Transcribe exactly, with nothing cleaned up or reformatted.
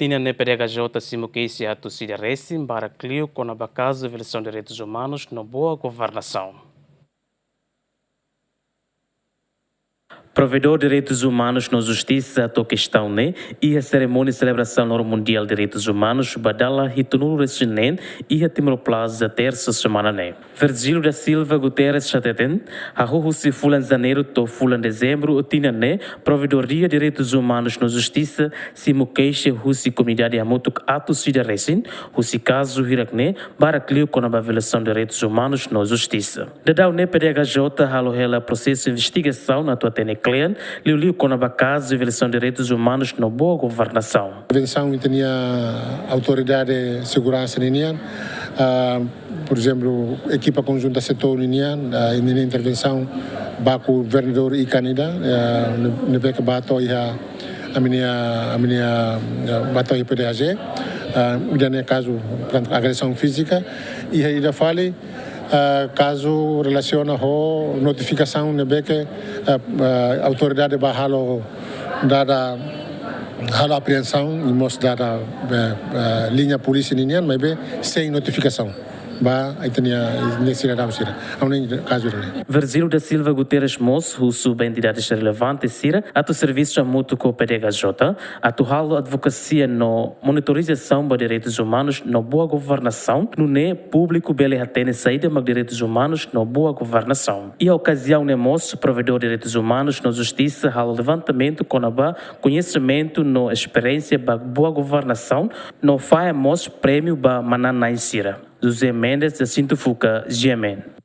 Tinan ne'e P D H J simu keixa atu sira resin barak liu kona-ba kazu violasaun direitus umanus no boa governasaun. Provedór Direitus Umanus no Justisa to'o kestaun ne'e iha serimónia selebrasaun Loron Mundiál Direitus Umanus ba dala hitunulu-resin-neen iha Timor Plaza, tersa semana ne'e. Virgílio da Silva Guterres hateten, hahú husi fulan Janeiru to'o fulan Dezembru tinan ne'e, Provedoria Direitus Umanus no Justisa simu keixa husi komunidade hamutuk atus ida resin, husi kazu hirak ne'e barak liu kona-ba violasaun direitus umanus no justisa. Daudaun ne'e P D H J halo hela prosesu investigasaun atu hatene kle'an liuliu kona-ba kazu violasaun direitus umanus no boa governasaun. Intervensaun ita-nia autoridade seguransa ninian, ah, por ezemplu, ekipa konjunta setór ninian, ah, ninia intervensaun ba governadór ikan ida, ah, ne-, ne'ebé ke ba to'o iha ami-nia, ami-nia, ah, ba to'o iha P D H J, ah, ida-ne'e kazu, portantu, agresaun fízika, iha ida fali, ah, kazu relasiona ho notifikasaun ne'ebé ke, ah, ah, autoridade ba halo dada, halo apreensaun i mós dada, eh, eh, liña polísia ninian, maibé sein notifikasaun ba ita-nia, ita-nia sidadaun sira. Ha'u hanoin kazu ne'e. Virgílio da Silva Guterres mós husu ba entidades relevantes sira atu servisu hamutuk ho P D H J atu halo advokasia no monitorizasaun ba direitus umanus no boa governasaun, nune'e públiku bele hatene saida mak direitus umanus no boa governasaun. Iha okaziaun ne'e mós, Provedór Direitus Umanus no Justisa halo levantamentu kona-ba koñesimentu no esperiénsia ba boa governasaun no fahe mós prémiu ba manán-na'in sira. José Mendes, Jacinto Fuca, G M N.